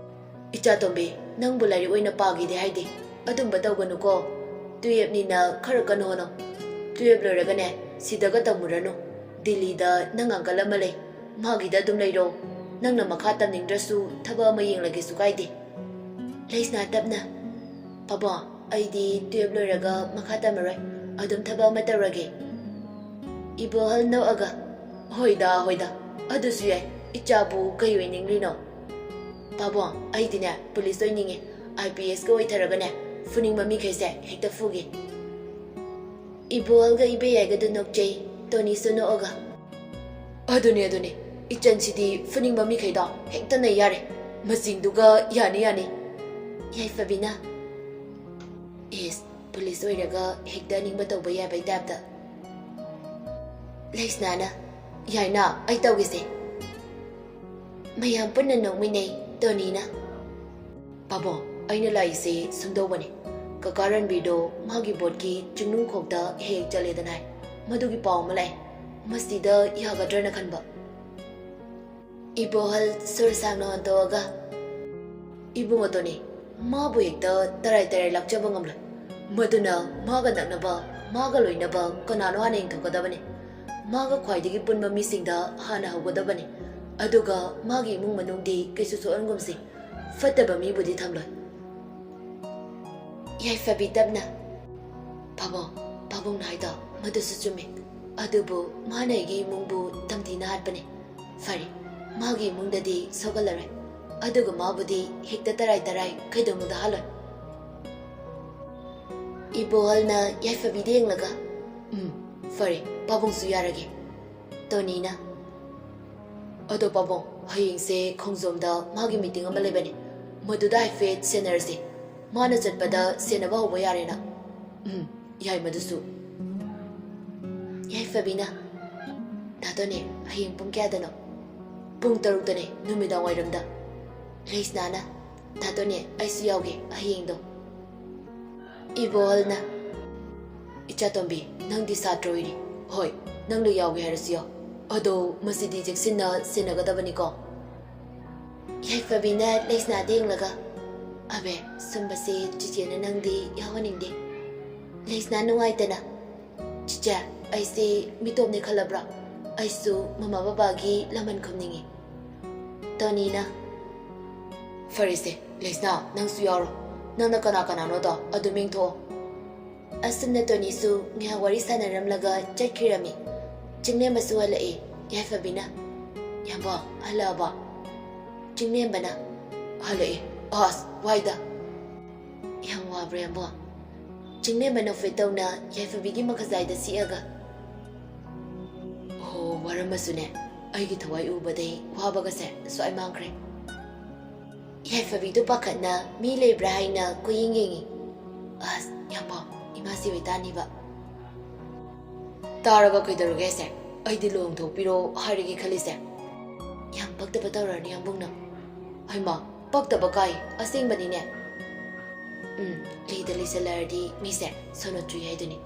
"ꯏꯆꯥ ꯇꯣꯝꯕꯤ, ꯅꯪꯕꯨ ꯂꯥꯏꯔꯤꯛ ꯑꯣꯏꯅ ꯄꯥꯒꯦꯗꯤ ꯍꯥꯏꯗꯦ꯫ ꯑꯗꯨꯝꯕ ꯇꯧꯒꯅꯨꯀꯣ꯫ ꯇꯨꯌꯦꯞꯅꯤꯅ ꯈꯔ ꯀꯟꯅ ꯍꯣꯠꯅꯧ꯫ ꯇꯨꯌꯦꯞ ꯂꯣꯏꯔꯒꯅꯦ, ꯁꯤꯗꯒ ꯇꯝꯃꯨꯔꯅꯨ꯫ ꯗꯤꯜꯂꯤꯗ ꯅꯪ ꯑꯪꯀꯜ ꯑꯃ ꯂꯩ꯫ ꯃꯥꯒꯤꯗ ꯑꯗꯨꯝ ꯂꯩꯔꯣ꯫ ꯅꯪꯅ ꯃꯈꯥ ꯇꯝꯅꯤꯡꯗ꯭ꯔꯁꯨ ꯊꯕꯛ ꯑꯃ ꯌꯦꯡꯂꯒꯦꯁꯨ ꯀꯥꯏꯗꯦ꯫" ꯂꯩꯁꯅꯥ ꯇꯞꯅ, "ꯄꯥꯕꯨꯡ, ꯑꯩꯗꯤ ꯇꯨꯌꯦꯞ ꯂꯣꯏꯔꯒ ꯃꯈꯥ ꯇꯝꯃꯔꯣꯏ꯫ ꯑꯗꯨꯝ ꯊꯕꯛ ꯑꯃ ꯇꯧꯔꯒꯦ꯫" ꯏꯕꯣꯍꯜ ꯅꯣꯛꯑꯒ, "ꯍꯣꯏꯗ, ꯍꯣꯏꯗ, ꯑꯗꯨꯁꯨ ꯌꯥꯏ꯫ ꯏꯆꯥꯕꯨ ꯀꯩ ꯑꯣꯏꯅꯤꯡꯂꯤꯅꯣ?" "ꯄꯥꯕꯨꯡ, ꯑꯩꯗꯤꯅꯦ ꯄꯨꯂꯤꯁ ꯑꯣꯏꯅꯤꯡꯉꯤ꯫ ꯑꯥꯏ ꯄꯤ ꯑꯦꯁꯀ ꯑꯣꯏꯊꯔꯒꯅꯦ, ꯐꯨꯅꯤꯡꯕ ꯃꯤꯈꯩꯁꯦ ꯍꯦꯛꯇ ꯐꯨꯒꯦ꯫" ꯏꯕꯣꯍꯜꯒ ꯏꯕꯦꯌꯥꯏꯒꯗꯨ ꯅꯣꯛꯆꯩ꯫ ꯇꯣꯅꯤꯁꯨ ꯅꯣꯛꯑꯒ, "ꯑꯗꯨꯅꯦ, ꯑꯗꯨꯅꯦ꯫ ꯏꯆꯟꯁꯤꯗꯤ ꯐꯨꯅꯤꯡꯕ ꯃꯤꯈꯩꯗꯣ ꯍꯦꯛꯇ ꯅꯩ ꯌꯥꯔꯦ꯫ ꯃꯆꯤꯡꯗꯨꯒ ꯌꯥꯅꯤ, ꯌꯥꯅꯤ꯫" ꯌꯥꯏꯐꯕꯤꯅ, "ꯏꯁ, ꯄꯨꯂꯤꯁ ꯑꯣꯏꯔꯒ ꯍꯦꯛꯇ ꯑꯅꯤꯡꯕ ꯇꯧꯕ ꯌꯥꯕꯩ ꯇꯥꯏꯞꯇ꯫" ꯂꯩꯁꯅꯥꯅ, "ꯌꯥꯏꯅ, ꯑꯩ ꯇꯧꯒꯦꯁꯦ꯫" ꯃꯌꯥꯝ ꯄꯨꯟꯅ ꯅꯣꯛꯃꯤꯟꯅꯩ꯫ ꯇꯣꯅꯤꯅ, "ꯄꯥꯕꯨꯡ, ꯑꯩꯅ ꯂꯥꯛꯏꯁꯦ ꯁꯨꯝꯗꯧꯕꯅꯦ꯫ ꯀꯀꯥ ꯔꯟꯕꯤꯔꯗꯣ ꯃꯥꯒꯤ ꯕꯣꯠꯀꯤ ꯆꯤꯡꯅꯨꯡꯈꯣꯛꯇ ꯍꯦꯛ ꯍꯦꯛ ꯆꯠꯂꯦꯗꯅ ꯍꯥꯏ꯫ ꯃꯗꯨꯒꯤ ꯄꯥꯎ ꯑꯃ ꯂꯥꯛꯑꯦ꯫ ꯃꯁꯤꯗ ꯌꯥꯒꯗ꯭ꯔꯅ ꯈꯟꯕ꯫" ꯏꯕꯣꯍꯜ ꯁꯣꯔ ꯁꯥꯡꯅ ꯍꯣꯟꯗꯣꯛꯑꯒ, "ꯏꯕꯨꯡꯉꯣ ꯇꯣꯅꯤ, ꯃꯥꯕꯨ ꯍꯦꯛꯇ ꯇꯔꯥꯏ ꯇꯔꯥꯏ ꯂꯥꯛꯆꯕ ꯉꯝꯂꯣꯏ꯫ ꯃꯗꯨꯅ ꯃꯥꯒ ꯅꯛꯅꯕ, ꯃꯥꯒ ꯂꯣꯏꯅꯕ ꯀꯅꯥꯅꯣ ꯍꯥꯟꯅ ꯌꯦꯡꯊꯣꯛꯀꯗꯕꯅꯤ꯫ ꯃꯥꯒ ꯈ꯭ꯋꯥꯏꯗꯒꯤ ꯄꯨꯟꯕ ꯃꯤꯁꯤꯡꯗ ꯍꯥꯟꯅ ꯍꯧꯒꯗꯕꯅꯤ꯫ ꯑꯗꯨꯒ ꯃꯥꯒꯤ ꯏꯃꯨꯡ ꯃꯅꯨꯡꯗꯤ ꯀꯩꯁꯨ ꯁꯣꯛꯍꯟꯒꯨꯝꯁꯤ꯫ ꯐꯠꯇꯕ ꯃꯤꯕꯨꯗꯤ ꯊꯝꯂꯣꯏ꯫" ꯌꯥꯏꯐꯕꯤ ꯇꯞꯅ, "ꯄꯥꯕꯨꯡ, ꯄꯥꯕꯨꯡꯅ ꯍꯥꯏꯗꯣ ꯃꯗꯨꯁꯨ ꯆꯨꯝꯃꯤ꯫ ꯑꯗꯨꯕꯨ ꯃꯥꯅ ꯑꯩꯒꯤ ꯏꯃꯨꯡꯕꯨ ꯇꯝꯊꯤꯅ ꯍꯥꯠꯄꯅꯤ꯫ ꯐꯔꯦ, ꯃꯥꯒꯤ ꯏꯃꯨꯡꯗꯗꯤ ꯁꯣꯛꯍꯜꯂꯔꯣꯏ꯫ ꯑꯗꯨꯒ ꯃꯥꯕꯨꯗꯤ ꯍꯦꯛꯇ ꯇꯔꯥꯏ ꯇꯔꯥꯏ ꯀꯩꯗꯧꯅꯨꯡꯗ ꯍꯥꯠꯂꯣꯏ꯫" ꯏꯕꯣꯍꯜꯅ ꯌꯥꯏꯐꯕꯤꯗ ꯌꯦꯡꯂꯒ, "ꯎꯝ, ꯐꯔꯦ, ꯄꯥꯕꯨꯡꯁꯨ ꯌꯥꯔꯒꯦ꯫" ꯇꯣꯅꯤꯅ, "ꯑꯗꯣ ꯄꯥꯕꯨꯡ, ꯍꯌꯦꯡꯁꯦ ꯈꯣꯡꯖꯣꯝꯗ ꯃꯥꯒꯤ ꯃꯤꯇꯤꯡ ꯑꯃ ꯂꯩꯕꯅꯤ꯫ ꯃꯗꯨꯗ ꯍꯥꯏꯐꯦꯠ ꯁꯦꯟꯅꯔꯁꯤ꯫ ꯃꯥꯅ ꯆꯠꯄꯗ ꯁꯦꯟꯅꯕ ꯍꯧꯕ ꯌꯥꯔꯦꯅ꯫" "ꯎꯝ, ꯌꯥꯏ ꯃꯗꯨꯁꯨ꯫" ꯌꯥꯏꯐꯕꯤꯅ, "ꯗꯥ ꯇꯣꯅꯤ, ꯍꯌꯦꯡ ꯄꯨꯡ ꯀꯌꯥꯗꯅꯣ?" "ꯄꯨꯡ ꯇꯔꯨꯛꯇꯅꯦ, ꯅꯨꯃꯤꯗꯥꯡ ꯋꯥꯏꯔꯝꯗ꯫" ꯂꯩꯁꯅꯥꯅ, "ꯗꯥ ꯇꯣꯅꯤ, ꯑꯩꯁꯨ ꯌꯥꯎꯒꯦ ꯍꯌꯦꯡꯗꯣ꯫" ꯏꯕꯣꯍꯜꯅ, "ꯏꯆꯥꯇꯣꯝꯕꯤ, ꯅꯪꯗꯤ ꯁꯥꯇ꯭ꯔ ꯑꯣꯏꯔꯤ꯫ ꯍꯣꯏ, ꯅꯪꯅ ꯌꯥꯎꯒꯦ ꯍꯥꯏꯔꯁꯨ ꯌꯥꯎ꯫ ꯑꯗꯣ ꯃꯁꯤꯗꯤ ꯆꯦꯛꯁꯤꯟꯅ ꯁꯦꯟꯅꯒꯗꯕꯅꯤꯀꯣ꯫" ꯌꯥꯏꯐꯕꯤꯅ ꯂꯩꯁꯅꯥꯗ ꯌꯦꯡꯂꯒ, "ꯑꯕꯦ, ꯁꯨꯝꯕꯁꯦ ꯆꯤꯆꯦꯅ ꯅꯪꯗꯤ ꯌꯥꯎꯍꯟꯅꯤꯡꯗꯦ꯫" ꯂꯩꯁꯅꯥ ꯅꯨꯡꯉꯥꯏꯇꯅ, "ꯆꯤꯆꯦ, ꯑꯩꯁꯦ ꯃꯤꯇꯣꯞꯅꯦ ꯈꯜꯂꯕ꯭ꯔꯥ? ꯑꯩꯁꯨ ꯃꯃꯥ ꯕꯕꯥꯒꯤ ꯂꯃꯟ ꯈꯨꯝꯅꯤꯡꯉꯤ꯫" ꯇꯣꯅꯤꯅ, "ꯐꯔꯦꯁꯦ, ꯂꯩꯁꯅꯥ, ꯅꯪꯁꯨ ꯌꯥꯎꯔꯣ꯫ ꯅꯪꯅ ꯀꯅꯥ ꯀꯅꯥꯅꯣꯗꯣ ꯑꯗꯨꯝ ꯌꯦꯡꯊꯣꯛꯑꯣ꯫" ꯑꯁꯨꯝꯅ ꯇꯣꯅꯤꯁꯨ ꯉꯥꯏꯍꯥꯛ ꯋꯥꯔꯤ ꯁꯥꯟꯅꯔꯝꯂꯒ ꯆꯠꯈꯤꯔꯝꯃꯤ꯫ ꯆꯤꯡꯂꯦꯝꯕꯁꯨ ꯍꯜꯂꯛꯏ꯫ ꯌꯥꯏꯐꯕꯤꯅ, "ꯌꯥꯝꯕꯣ, ꯍꯜꯂꯛꯑꯕꯣ?" ꯆꯤꯡꯂꯦꯝꯕꯅ, "ꯍꯜꯂꯛꯏ꯫ ꯑꯁ, ꯋꯥꯏꯗ꯫" "ꯌꯥꯝ ꯋꯥꯕ꯭ꯔꯥ, ꯌꯥꯝꯕꯣ?" ꯆꯤꯡꯂꯦꯝꯕ ꯅꯣꯛꯐꯦꯠ ꯇꯧꯅ ꯌꯥꯏꯐꯕꯤꯒꯤ ꯃꯈꯖꯥꯏꯗ ꯁꯤꯛꯑꯒ, "ꯑꯣ, ꯋꯥꯔꯝꯃꯁꯨꯅꯦ, ꯑꯩꯒꯤ ꯊꯋꯥꯏ ꯎꯕꯗꯩ ꯋꯥꯕꯒꯁꯦ ꯁ꯭ꯋꯥꯏ ꯃꯥꯡꯈ꯭ꯔꯦ꯫" ꯌꯥꯏꯐꯕꯤꯗꯨ ꯄꯥꯈꯠꯅ ꯃꯤ ꯂꯩꯕ꯭ꯔꯥ ꯍꯥꯏꯅ ꯀꯣꯏꯌꯦꯡ ꯌꯦꯡꯉꯤ꯫ "ꯑꯁ, ꯌꯥꯝꯕꯣ, ꯏꯃꯥꯁꯤ ꯑꯣꯏꯇꯥꯅꯤꯕ꯫" "ꯇꯥꯔꯒ ꯀꯩꯗꯧꯔꯒꯦ ꯍꯥꯏꯁꯦ? ꯑꯩꯗꯤ ꯂꯨꯍꯣꯡꯊꯣꯛꯄꯤꯔꯣ ꯍꯥꯏꯔꯒꯦ ꯈꯜꯂꯤꯁꯦ꯫" "ꯌꯥꯝ ꯄꯛꯇꯕ ꯇꯧꯔꯅꯤ, ꯌꯥꯝꯕꯨꯡꯅ꯫" "ꯍꯩꯃꯥ, ꯄꯛꯇꯕ ꯀꯥꯏ, ꯑꯁꯦꯡꯕꯅꯤꯅꯦ꯫" "ꯎꯝ, ꯂꯤꯗ ꯂꯤꯁꯜꯂꯛꯑꯗꯤ ꯃꯤꯁꯦ ꯁꯣꯅꯣ ꯆꯨꯏ ꯍꯥꯏꯗꯨꯅꯤ꯫"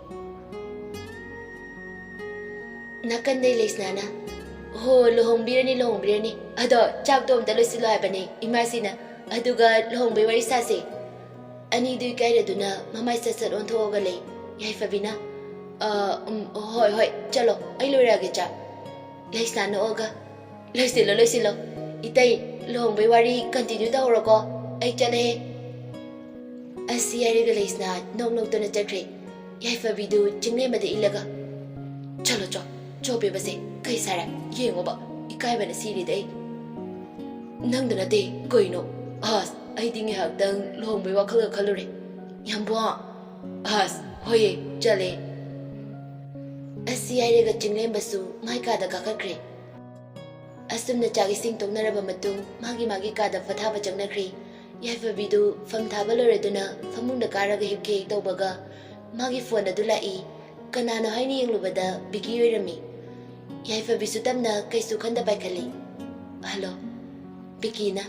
ꯅꯥꯀꯟꯗꯩ ꯂꯩꯁꯅꯥꯅ, "ꯍꯣ, ꯂꯨꯍꯣꯡꯕꯤꯔꯅꯤ, ꯂꯨꯍꯣꯡꯕꯤꯔꯅꯤ꯫ ꯑꯗꯣ ꯆꯥꯛꯇꯣ ꯑꯝꯇ ꯂꯣꯏꯁꯤꯜꯂꯣ ꯍꯥꯏꯕꯅꯦ ꯏꯃꯥꯁꯤꯅ, ꯑꯗꯨꯒ ꯂꯨꯍꯣꯡꯕꯩ ꯋꯥꯔꯤ ꯁꯥꯁꯦ꯫" ꯑꯅꯤꯗꯨ ꯏꯀꯥꯏꯔꯗꯨꯅ ꯃꯃꯥꯏ ꯁꯠ ꯁꯠ ꯑꯣꯟꯊꯣꯛꯑꯒ ꯂꯩ꯫ ꯌꯥꯏꯐꯕꯤꯅ, "ꯑ, ꯎꯝ, ꯍꯣꯏ, ꯍꯣꯏ, ꯆꯠꯂꯣ, ꯑꯩ ꯂꯣꯏꯔꯛꯑꯒꯦ ꯆꯥꯛ꯫" ꯂꯩꯁꯅꯥ ꯅꯣꯛꯑꯒ, "ꯂꯣꯏꯁꯤꯜꯂꯣ, ꯂꯣꯏꯁꯤꯜꯂꯣ꯫ ꯏꯇꯩ, ꯂꯨꯍꯣꯡꯕꯩ ꯋꯥꯔꯤ continue ꯇꯧꯍꯧꯔꯣꯀꯣ, ꯑꯩ ꯆꯠꯂꯦ꯫" ꯑꯁꯤ ꯍꯥꯏꯔꯒ ꯂꯩꯁꯅꯥ ꯅꯣꯛ ꯅꯣꯛꯇꯅ ꯆꯠꯈ꯭ꯔꯦ꯫ ꯌꯥꯏꯐꯕꯤꯗꯨ ꯆꯤꯡꯂꯦꯝꯕꯗ ꯏꯜꯂꯒ, "ꯆꯠꯂꯣ ꯆꯣ, ꯆꯣ ꯕꯦꯕꯁꯦ, ꯀꯩ ꯁꯥꯔꯦ? ꯌꯦꯡꯉꯣꯕ, ꯏꯀꯥꯏꯕꯅ ꯁꯤꯔꯦꯗ ꯑꯩ꯫" "ꯅꯪꯗ ꯅꯠꯇꯦ, ꯀꯩꯅꯣ?" "ꯑꯁ, ꯑꯩꯗꯤ ꯉꯥꯏꯍꯥꯛꯇꯪ ꯂꯨꯍꯣꯡꯕꯩ ꯋꯥꯈꯜꯒ ꯈꯜꯂꯨꯔꯦ꯫" "ꯌꯥꯝꯕꯣ!" "ꯑꯁ, ꯍꯣꯏꯌꯦ, ꯆꯠꯂꯦ꯫" ꯑꯁꯤ ꯍꯥꯏꯔꯒ ꯆꯤꯡꯂꯦꯝꯕꯁꯨ ꯃꯥꯏ ꯀꯥꯗ ꯀꯥꯈꯠꯈ꯭ꯔꯦ꯫ ꯑꯁꯨꯝꯅ ꯆꯥꯛ ꯏꯁꯤꯡ ꯇꯣꯛꯅꯔꯕ ꯃꯇꯨꯡ ꯃꯥꯒꯤ ꯃꯥꯒꯤ ꯀꯥꯗ ꯄꯣꯊꯥꯕ ꯆꯪꯅꯈ꯭ꯔꯦ꯫ ꯌꯥꯏꯐꯕꯤꯗꯨ ꯐꯝ ꯊꯥꯕ ꯂꯣꯏꯔꯗꯨꯅ ꯐꯃꯨꯡꯗ ꯀꯥꯔꯒ ꯍꯤꯞꯀꯦ ꯍꯦꯛ ꯇꯧꯕꯒ ꯃꯥꯒꯤ ꯐꯣꯟ ꯑꯗꯨ ꯂꯥꯛꯏ꯫ ꯀꯅꯥꯅꯣ ꯍꯥꯏꯅ ꯌꯦꯡꯂꯨꯕꯗ ꯕꯤꯀꯤ ꯑꯣꯏꯔꯝꯃꯤ꯫ ꯌꯥꯏꯐꯕꯤꯁꯨ ꯇꯞꯅ ꯀꯩꯁꯨ ꯈꯟꯗ ꯄꯥꯏꯈꯠꯂꯤ꯫ "ꯍꯜꯂꯣ꯫" ꯕꯤꯀꯤꯅ,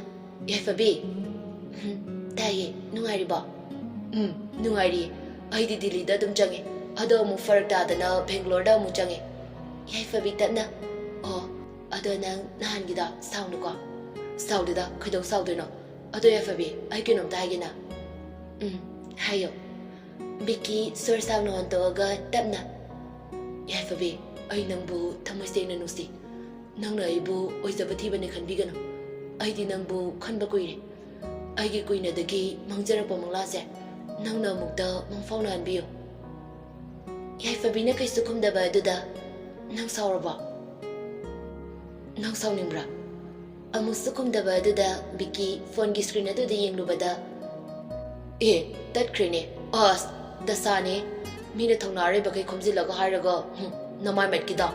"ꯌꯥꯏꯐꯕꯤ꯫" "ꯍꯨꯝ, ꯇꯥꯏꯌꯦ, ꯅꯨꯡꯉꯥꯏꯔꯤꯕꯣ?" "ꯎꯝ, ꯅꯨꯡꯉꯥꯏꯔꯤꯌꯦ꯫ ꯑꯩꯗꯤ ꯗꯤꯜꯂꯤꯗ ꯑꯗꯨꯝ ꯆꯪꯉꯦ, ꯑꯗꯣ ꯑꯃꯨꯛ ꯐꯔꯛ ꯇꯥꯗꯅ ꯕꯦꯡꯒ꯭ꯂꯣꯔꯗ ꯑꯃꯨꯛ ꯆꯪꯉꯦ꯫" ꯌꯥꯏꯐꯕꯤ ꯇꯞꯅ, "ꯑꯣ, ꯑꯗꯣ ꯅꯪ ꯅꯍꯥꯟꯒꯤꯗꯣ ꯁꯥꯎꯅꯨꯀꯣ꯫" "ꯁꯥꯎꯗꯦꯗ, ꯀꯩꯗꯧ ꯁꯥꯎꯗꯣꯏꯅꯣ? ꯑꯗꯣ ꯌꯥꯏꯐꯕꯤ, ꯑꯩ ꯀꯩꯅꯣꯝꯇ ꯍꯥꯏꯒꯦꯅ꯫" "ꯎꯝ, ꯍꯥꯏꯌꯣ꯫" ꯕꯤꯀꯤ ꯁꯣꯔ ꯁꯥꯡꯅ ꯍꯣꯟꯇꯣꯛꯑꯒ ꯇꯞꯅ, "ꯌꯥꯏꯐꯕꯤ, ꯑꯩ ꯅꯪꯕꯨ ꯊꯃꯣꯏ ꯁꯦꯡꯅ ꯅꯨꯡꯁꯤ꯫ ꯅꯪꯅ ꯑꯩꯕꯨ ꯑꯣꯏꯖꯕ ꯊꯤꯕꯅꯦ ꯈꯟꯕꯤꯒꯅꯨ꯫ ꯑꯩꯗꯤ ꯅꯪꯕꯨ ꯈꯟꯕ ꯀꯨꯏꯔꯦ꯫ ꯑꯩꯒꯤ ꯀꯨꯏꯅꯗꯒꯤ ꯃꯪꯖꯔꯛꯄ ꯃꯪꯂꯥꯁꯦ ꯅꯪꯅ ꯑꯃꯨꯛꯇ ꯃꯪꯐꯥꯎꯅꯍꯟꯕꯤꯌꯨ꯫" ꯌꯥꯏꯐꯕꯤꯅ ꯀꯩꯁꯨ ꯈꯨꯝꯗꯕ ꯑꯗꯨꯗ, "ꯅꯪ ꯁꯥꯎꯔꯕꯣ? ꯅꯪ ꯁꯥꯎꯅꯤꯡꯕ꯭ꯔꯥ?" ꯑꯃꯨꯛꯁꯨ ꯈꯨꯝꯗꯕ ꯑꯗꯨꯗ ꯕꯤꯀꯤ ꯐꯣꯟꯒꯤ ꯁ꯭ꯀ꯭ꯔꯤꯟ ꯑꯗꯨꯗ ꯌꯦꯡꯂꯨꯕꯗ, "ꯑꯦ, ꯇꯠꯈ꯭ꯔꯦꯅꯦ꯫ ꯑꯁ, ꯗꯁꯥꯅꯦ꯫ ꯃꯤꯅ ꯊꯧꯅꯥ ꯑꯔꯩꯕꯈꯩ ꯈꯣꯝꯖꯤꯜꯂꯒ ꯍꯥꯏꯔꯒ, ꯍꯨꯝ, ꯅꯃꯥꯏ ꯃꯠꯀꯤꯗ꯫"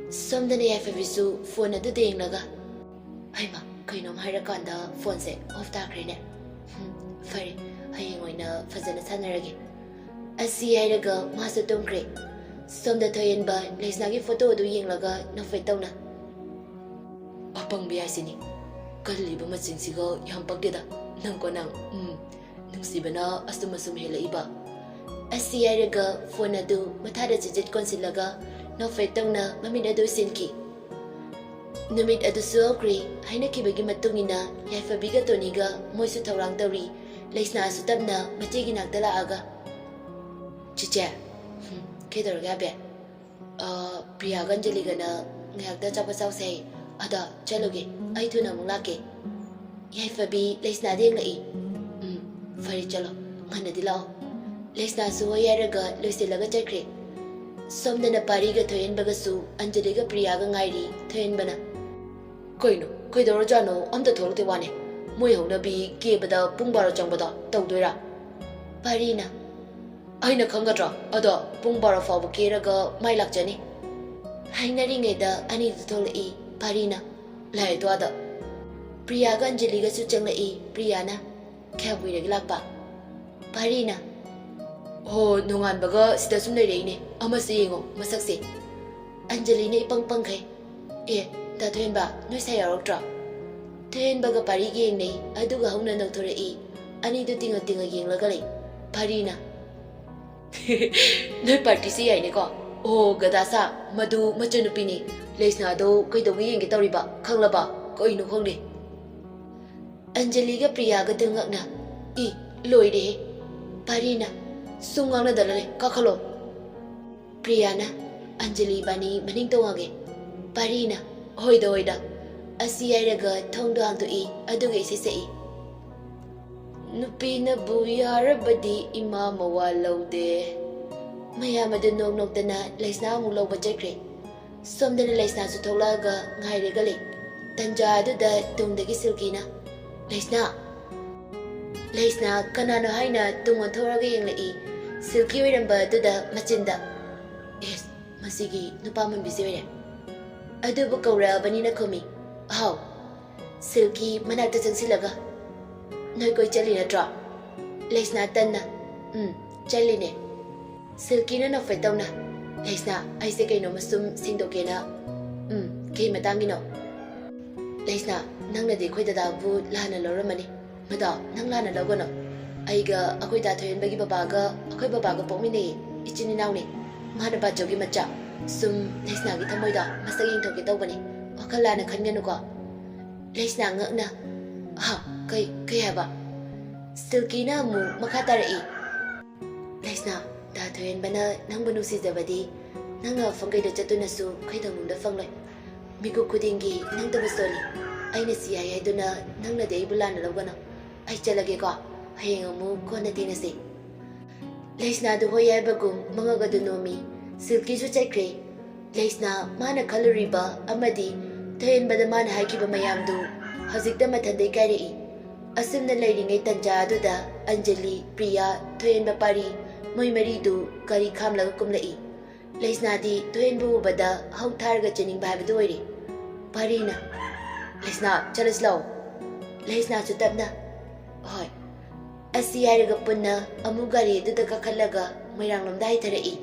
ꯁꯣꯝꯗꯅ ꯌꯥꯏꯐꯕꯤꯁꯨ ꯐꯣꯟ ꯑꯗꯨꯗ ꯌꯦꯡꯂꯒ, "ꯍꯩꯃꯥ, ꯀꯩꯅꯣꯝ ꯍꯥꯏꯔꯀꯥꯟꯗ ꯐꯣꯟꯁꯦ ꯑꯣꯐ ꯇꯥꯈ꯭ꯔꯦꯅꯦ꯫ ꯍꯨꯝ, ꯐꯔꯦ, ꯍꯌꯦꯡ ꯑꯣꯏꯅ ꯐꯖꯅ ꯁꯥꯟꯅꯔꯒꯦ꯫" ꯑꯁꯤ ꯍꯥꯏꯔꯒ ꯃꯥꯁꯨ ꯇꯨꯝꯈ꯭ꯔꯦ꯫ ꯁꯣꯝꯗ ꯊꯣꯏꯍꯦꯟꯕ ꯂꯩꯁꯅꯥꯒꯤ ꯐꯣꯇꯣ ꯑꯗꯨ ꯌꯦꯡꯂꯒ ꯅꯣꯛꯐꯦꯠ ꯇꯧꯅ, "ꯑꯄꯪꯕꯤ ꯍꯥꯏꯁꯤꯅꯤ꯫ ꯀꯜꯂꯤꯕ ꯃꯆꯤꯟꯁꯤꯒ ꯌꯥꯝ ꯄꯛꯇꯦꯗ꯫ ꯅꯪꯀꯣ ꯅꯪ, ꯎꯝ, ꯅꯨꯡꯁꯤꯕꯅ ꯑꯁꯨꯝ ꯑꯁꯨꯝ ꯍꯦꯜꯂꯛꯏꯕ꯫" ꯑꯁꯤ ꯍꯥꯏꯔꯒ ꯐꯣꯟ ꯑꯗꯨ ꯃꯊꯥꯗ ꯆꯤꯖꯤꯠ ꯀꯣꯟꯁꯤꯜꯂꯒ ꯅꯣꯛꯐꯦꯠ ꯇꯧꯅ ꯃꯃꯤꯠ ꯑꯗꯨ ꯎꯏꯁꯤꯟꯈꯤ꯫ ꯅꯨꯃꯤꯠ ꯑꯗꯨꯁꯨ ꯍꯧꯈ꯭ꯔꯦ꯫ ꯍꯥꯏꯅꯈꯤꯕꯒꯤ ꯃꯇꯨꯡ ꯏꯟꯅ ꯌꯥꯏꯐꯕꯤꯒ ꯇꯣꯅꯤꯒ ꯃꯣꯏꯁꯨ ꯊꯧꯔꯥꯡ ꯇꯧꯔꯤ꯫ ꯂꯩꯁꯅꯥꯁꯨ ꯇꯞꯅ ꯃꯆꯦꯒꯤ ꯅꯥꯛꯇ ꯂꯥꯛꯑꯒ, "ꯆꯤꯆꯦ, ꯍꯨꯝ, ꯀꯩꯗꯧꯔꯒꯦ ꯑꯕꯦ?" "ꯑ, ꯄ꯭ꯔꯤꯌꯥꯒ ꯑꯟꯖꯂꯤꯒꯅ ꯉꯥꯏꯍꯥꯛꯇ ꯑꯆꯥꯄꯣꯠ ꯆꯥꯎꯁꯦ ꯍꯥꯏ꯫ ꯑꯗꯣ ꯆꯠꯂꯨꯒꯦ, ꯑꯩ ꯊꯨꯅ ꯑꯃꯨꯛ ꯂꯥꯛꯀꯦ꯫" ꯌꯥꯏꯐꯕꯤ ꯂꯩꯁꯅꯥꯗ ꯌꯦꯡꯂꯛꯏ꯫ "ꯎꯝ, ꯐꯔꯦ, ꯆꯠꯂꯣ, ꯉꯟꯅꯗꯤ ꯂꯥꯛꯑꯣ꯫" ꯂꯩꯁꯅꯥꯁꯨ ꯋꯥ ꯌꯥꯏꯔꯒ ꯂꯣꯏꯁꯤꯜꯂꯒ ꯆꯠꯈ꯭ꯔꯦ꯫ ꯁꯣꯝꯗꯅ ꯄꯥꯔꯤꯒ ꯊꯣꯏꯍꯦꯟꯕꯒꯁꯨ ꯑꯟꯖꯂꯤꯒ ꯄ꯭ꯔꯤꯌꯥꯒ ꯉꯥꯏꯔꯤ꯫ ꯊꯣꯏꯍꯦꯟꯕꯅ, "ꯀꯩꯅꯣ, ꯀꯩꯗꯧꯔꯖꯥꯠꯅꯣ? ꯑꯝꯇ ꯊꯣꯛꯂꯛꯇꯦ ꯋꯥꯅꯦ꯫ ꯃꯣꯏ ꯍꯧꯅꯕꯤ ꯀꯦꯕꯗ ꯄꯨꯡ ꯕꯥꯔꯣ ꯆꯪꯕꯗꯣ ꯇꯧꯗꯣꯏꯔꯥ?" ꯄꯥꯔꯤꯅ, "ꯑꯩꯅ ꯈꯪꯒꯗ꯭ꯔꯣ? ꯑꯗꯣ ꯄꯨꯡ ꯕꯥꯔꯣ ꯐꯥꯎꯕ ꯀꯦꯔꯒ ꯃꯥꯏ ꯂꯥꯛꯆꯅꯤ꯫" ꯍꯥꯏꯅꯔꯤꯉꯩꯗ ꯑꯅꯤꯗꯨ ꯊꯣꯛꯂꯛꯏ꯫ ꯄꯥꯔꯤꯅ, "ꯂꯥꯛꯑꯦ ꯇꯣ ꯑꯥꯗ꯫" ꯄ꯭ꯔꯤꯌꯥꯒ ꯑꯟꯖꯂꯤꯒꯁꯨ ꯆꯪꯂꯛꯏ꯫ ꯄ꯭ꯔꯤꯌꯥꯅ, "ꯀꯌꯥꯝ ꯀꯨꯏꯔꯒꯦ ꯂꯥꯛꯄ?" ꯄꯥꯔꯤꯅ, "ꯍꯣ, ꯅꯣꯡꯉꯥꯟꯕꯒ ꯁꯤꯗ ꯁꯨꯝ ꯂꯩꯔꯛꯏꯅꯦ꯫ ꯑꯃꯁꯦ ꯌꯦꯡꯉꯣ, ꯃꯁꯛꯁꯦ꯫" ꯑꯟꯖꯂꯤꯅ ꯏꯄꯪ ꯄꯪꯈꯩ, "ꯑꯦ, ꯗꯥ ꯊꯣꯏꯍꯦꯟꯕ, ꯅꯣꯏ ꯁꯥꯏ ꯌꯥꯎꯔꯛꯇ꯭ꯔꯣ?" ꯊꯣꯏꯍꯦꯟꯕꯒ ꯄꯥꯔꯤꯒ ꯌꯦꯡꯅꯩ, ꯑꯗꯨꯒ ꯍꯧꯅ ꯅꯧꯊꯣꯔꯛꯏ꯫ ꯑꯅꯤꯗꯨ ꯇꯤꯡꯉ ꯇꯤꯡꯉ ꯌꯦꯡꯂꯒ ꯂꯩ꯫ ꯄꯥꯔꯤꯅ, "ꯅꯣꯏ ꯄꯥꯔꯇꯤꯁꯦ ꯌꯥꯏꯅꯦꯀꯣ꯫ ꯑꯣ, ꯒꯗꯥꯁꯥ, ꯃꯗꯨ ꯃꯆꯟꯅꯨꯄꯤꯅꯤ꯫ ꯂꯩꯁꯅꯥꯗꯣ ꯀꯩꯗꯧꯕ ꯌꯦꯡꯒꯦ ꯇꯧꯔꯤꯕ, ꯈꯪꯂꯕ? ꯀꯩꯅꯣ ꯈꯪꯗꯦ꯫" ꯑꯟꯖꯂꯤꯒ ꯄ꯭ꯔꯤꯌꯥꯒ ꯇꯨꯉꯛꯅ, "ꯏ, ꯂꯣꯏꯔꯦꯍꯦ꯫" ꯄꯥꯔꯤꯅ, "ꯁꯨꯝ ꯉꯥꯡꯅꯗꯅ ꯂꯩ, ꯀꯥꯈꯠꯂꯣ꯫" ꯄ꯭ꯔꯤꯌꯥꯅ ꯑꯟꯖꯂꯤ ꯏꯕꯥꯅꯤ ꯃꯅꯤꯡ ꯇꯣꯡꯉꯒꯦ꯫ ꯄꯥꯔꯤꯅ, "ꯍꯣꯏꯗ, ꯍꯣꯏꯗ꯫" ꯑꯁꯤ ꯍꯥꯏꯔꯒ ꯊꯣꯡꯗꯣ ꯍꯥꯡꯗꯣꯛꯏ, ꯑꯗꯨꯒ ꯏꯁꯩ ꯁꯛꯏ꯫ "ꯅꯨꯄꯤꯅꯕꯨ ꯌꯥꯔꯕꯗꯤ ꯏꯃꯥ ꯃꯋꯥ ꯂꯧꯗꯦ꯫" ꯃꯌꯥꯝ ꯑꯗꯨ ꯅꯣꯛ ꯅꯣꯛꯇꯅ ꯂꯩꯁꯅꯥ ꯑꯃꯨꯛ ꯂꯧꯕ ꯆꯠꯈ꯭ꯔꯦ꯫ ꯁꯣꯝꯗꯅ ꯂꯩꯁꯅꯥꯁꯨ ꯊꯣꯛꯂꯛꯑꯒ ꯉꯥꯏꯔꯒ ꯂꯩ꯫ ꯇꯟꯖꯥ ꯑꯗꯨꯗ ꯇꯨꯡꯗꯒꯤ ꯁꯤꯜꯀꯤꯅ, "ꯂꯩꯁꯅꯥ!" ꯂꯩꯁꯅꯥ ꯀꯅꯥꯅꯣ ꯍꯥꯏꯅ ꯇꯨꯡ ꯑꯣꯟꯊꯣꯔꯒ ꯌꯦꯡꯂꯛꯏ꯫ ꯁꯤꯜꯀꯤ ꯑꯣꯏꯔꯝꯕ ꯑꯗꯨꯗ ꯃꯆꯤꯟꯗ, "ꯑꯦꯁ, ꯃꯁꯤꯒꯤ ꯅꯨꯄꯥ ꯃꯟꯕꯤꯁꯦ ꯑꯣꯏꯔꯦ꯫" ꯑꯗꯨꯕꯨ ꯀꯧꯔꯛꯑꯕꯅꯤꯅ ꯈꯨꯝꯃꯤ, "ꯍꯥꯎ꯫" ꯁꯤꯜꯀꯤ ꯃꯅꯥꯛꯇ ꯆꯪꯁꯤꯜꯂꯒ, "ꯅꯣꯏ ꯀꯣꯏ ꯆꯠꯂꯤ ꯅꯠꯇ꯭ꯔꯣ?" ꯂꯩꯁꯅꯥ ꯇꯟꯅ, "ꯎꯝ, ꯆꯠꯂꯤꯅꯦ꯫" ꯁꯤꯜꯀꯤꯅ ꯅꯣꯛꯐꯦꯠ ꯇꯧꯅ, "ꯂꯩꯁꯅꯥ, ꯑꯩꯁꯦ ꯀꯩꯅꯣꯝꯃ ꯁꯨꯝ ꯁꯦꯡꯗꯣꯛꯀꯦꯅ꯫" "ꯎꯝ, ꯀꯩ ꯃꯇꯥꯡꯒꯤꯅꯣ?" "ꯂꯩꯁꯅꯥ, ꯅꯪꯅꯗꯤ ꯑꯩꯈꯣꯏ ꯗꯗꯥꯕꯨ ꯂꯥꯟꯅ ꯂꯧꯔꯝꯃꯅꯤ꯫ ꯃꯗꯣ ꯅꯪ ꯂꯥꯟꯅ ꯂꯧꯒꯅꯨ꯫ ꯑꯩꯒ ꯑꯩꯈꯣꯏ ꯗꯥ ꯊꯣꯏꯍꯦꯟꯕꯒꯤ ꯕꯕꯥꯒ ꯑꯩꯈꯣꯏ ꯕꯕꯥꯒ ꯄꯣꯛꯃꯤꯟꯅꯩꯌꯦ꯫ ꯏꯆꯤꯟ ꯏꯅꯥꯎꯅꯤ꯫ ꯃꯥꯅ ꯕꯥꯆꯧꯒꯤ ꯃꯆꯥ꯫" ꯁꯨꯝ ꯂꯩꯁꯅꯥꯒꯤ ꯊꯃꯣꯏꯗꯣ ꯃꯁꯛ ꯌꯦꯡꯊꯣꯛꯀꯦ ꯇꯧꯕꯅꯦ꯫ ꯋꯥꯈꯜ ꯂꯥꯟꯅ ꯈꯟꯒꯅꯨꯀꯣ꯫ ꯂꯩꯁꯅꯥ ꯉꯛꯅ, "ꯍꯥ? ꯀꯩ, ꯀꯩ ꯍꯥꯏꯕ?" ꯁꯤꯜꯀꯤꯅ ꯑꯃꯨꯛ ꯃꯈꯥ ꯇꯥꯔꯛꯏ, "ꯂꯩꯁꯅꯥ, ꯗꯥ ꯊꯣꯏꯍꯦꯟꯕꯅ ꯅꯪꯕꯨ ꯅꯨꯡꯁꯤꯖꯕꯗꯤ ꯅꯪꯅ ꯃꯐꯝ ꯀꯩꯗ ꯆꯠꯇꯨꯅꯁꯨ ꯀꯩꯗꯧꯅꯨꯡꯗ ꯐꯪꯂꯣꯏ꯫ ꯃꯤꯀꯨꯞ ꯈꯨꯗꯤꯡꯒꯤ ꯅꯪꯇꯕꯨ ꯁꯣꯜꯂꯤ꯫ ꯑꯩꯅ ꯁꯤ ꯍꯥꯏ ꯍꯥꯏꯗꯨꯅ ꯅꯪꯅꯗꯤ ꯑꯩꯕꯨ ꯂꯥꯟꯅ ꯂꯧꯒꯅꯨ꯫ ꯑꯩ ꯆꯠꯂꯒꯦꯀꯣ꯫ ꯍꯌꯦꯡ ꯑꯃꯨꯛ ꯀꯣꯟꯅ ꯊꯦꯡꯅꯁꯤ꯫" ꯂꯩꯁꯅꯥꯗꯨ ꯍꯣꯏ ꯍꯥꯏꯕꯒꯨꯝ ꯃꯉꯛ ꯑꯗꯨ ꯅꯣꯝꯃꯤ꯫ ꯁꯤꯜꯀꯤꯁꯨ ꯆꯠꯈ꯭ꯔꯦ꯫ ꯂꯩꯁꯅꯥ ꯃꯥꯅ ꯈꯜꯂꯨꯔꯤꯕ ꯑꯃꯗꯤ ꯊꯣꯏꯍꯦꯟꯕꯗ ꯃꯥꯅ ꯍꯥꯏꯈꯤꯕ ꯃꯌꯥꯝꯗꯨ ꯍꯧꯖꯤꯛꯇ ꯃꯊꯟꯗ ꯏꯀꯥꯏꯔꯛꯏ꯫ ꯑꯁꯨꯝꯅ ꯂꯩꯔꯤꯉꯩ ꯇꯟꯖꯥ ꯑꯗꯨꯗ ꯑꯟꯖꯂꯤ, ꯄ꯭ꯔꯤꯌꯥ, ꯊꯣꯏꯍꯦꯟꯕ ꯄꯥꯔꯤ, ꯃꯣꯏ ꯃꯔꯤꯗꯨ ꯒꯥꯔꯤ ꯈꯥꯝꯂꯒ ꯀꯨꯝꯂꯛꯏ꯫ ꯂꯩꯁꯅꯥꯗꯤ ꯊꯣꯏꯍꯦꯟꯕ ꯎꯕꯗ ꯍꯧ ꯊꯥꯔꯒ ꯆꯦꯟꯅꯤꯡꯕ ꯍꯥꯏꯕꯗꯨ ꯑꯣꯏꯔꯦ꯫ ꯄꯥꯔꯤꯅ, "ꯂꯩꯁꯅꯥ, ꯆꯠꯂꯁꯤ ꯂꯥꯛꯑꯣ꯫" ꯂꯩꯁꯅꯥꯁꯨ ꯇꯞꯅ, "ꯍꯣꯏ꯫" ꯑꯁꯤ ꯍꯥꯏꯔꯒ ꯄꯨꯟꯅ ꯑꯃꯨꯛ ꯒꯥꯔꯤ ꯑꯗꯨꯗ ꯀꯥꯈꯠꯂꯒ ꯃꯣꯏꯔꯥꯡꯂꯣꯝꯗ ꯍꯥꯏꯊꯔꯛꯏ꯫